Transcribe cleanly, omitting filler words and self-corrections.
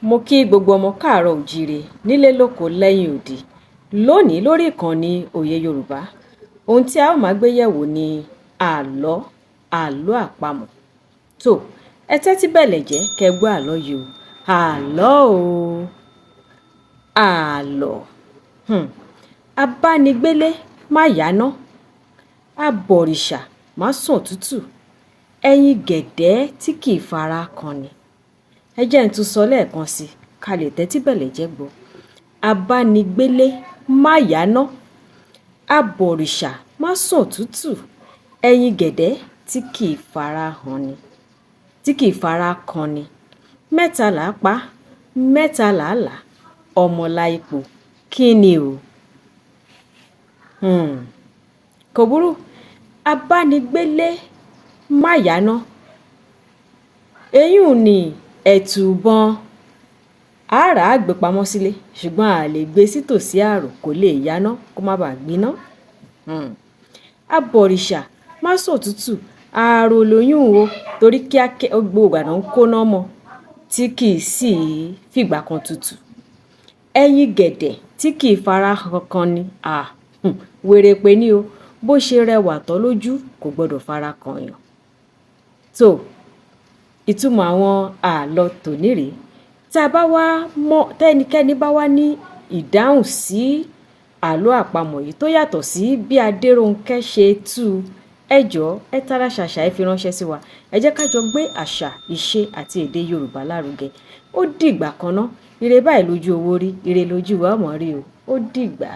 Mo kí gbogbo ọmọ káàárọ̀ òjíire nílé lóko lẹ́yìn odi. Lónìí lórí ìkànnì Òye Yorùbá, ohun tí a ó máa gbé yẹ̀wò ni àlọ́, àlọ́ àpamọ̀. Tó, ẹ tẹ́tí bẹ̀lẹ̀jẹ́ kẹ́ gbọ́ àlọ́ yìí o. Àlọ́ o. Àlọ́. Abánigbélé má yáná. Abọ̀rìṣà má sùn òtútù. Ẹyin gẹ̀dẹ́ tí kì í fara kan ni. Ẹ jẹ́ n tún sọ lẹ́ẹ̀kan sí i ká lè tẹ́tí bẹ̀lẹ̀jẹ́ gbọ́. Abánigbélé má yáná. Abọ̀rìṣà má sùn òtútù. Ẹyin gẹ̀dẹ́ tí kì í fara hàn ni, tí kì í fara kan ni. Mẹ́ta là á pa, mẹ́ta là á là, ọmọ láìpo. Kí ni o? Hmm. Kò burú. Abánigbélé má yáná. Eyín ni ẹ̀tù ìbọn. A rà á gbé pamọ́ sílé, ṣùgbọ́n a lè gbé sí tòsí ààrò, kò lè yáná kó má bàa gbiná. Abọ̀rìṣà má sùn òtútù. Ààrò lóyún o, torí kíákíá gbogbo ìgbà náà ń kóná mọ́ tí kì í sì fìgbà kan tutù. Ẹyin gẹ̀dẹ̀ tí kì í fara kan ni. À, wèrèpè ni o. Bó ṣe rẹwà tọ́ lójú kò gbọdọ̀ fara kan yàn. Tó, ìtumọ̀ àwọn àlọ́ tòní rèé. Tí a bá wá mọ̀, tẹ́nikẹ́ni bá wá ní ìdáhùn sí àlọ́ àpamọ̀ yìí tó yàtọ̀ sí bí Adéronkẹ́ ṣe tú, ẹ jọ̀ọ́ ẹ tara ṣàṣà ẹ fi ránṣẹ́ sí wa. Ẹ jẹ́ ká jọ gbé àṣà, ìṣe àti èdè Yorùbá lárugẹ. Ó dìgbà kan ná. Ire báyìí lójú owó rí, ire lójú wa ó mọ̀ rí o. Ó dìgbà.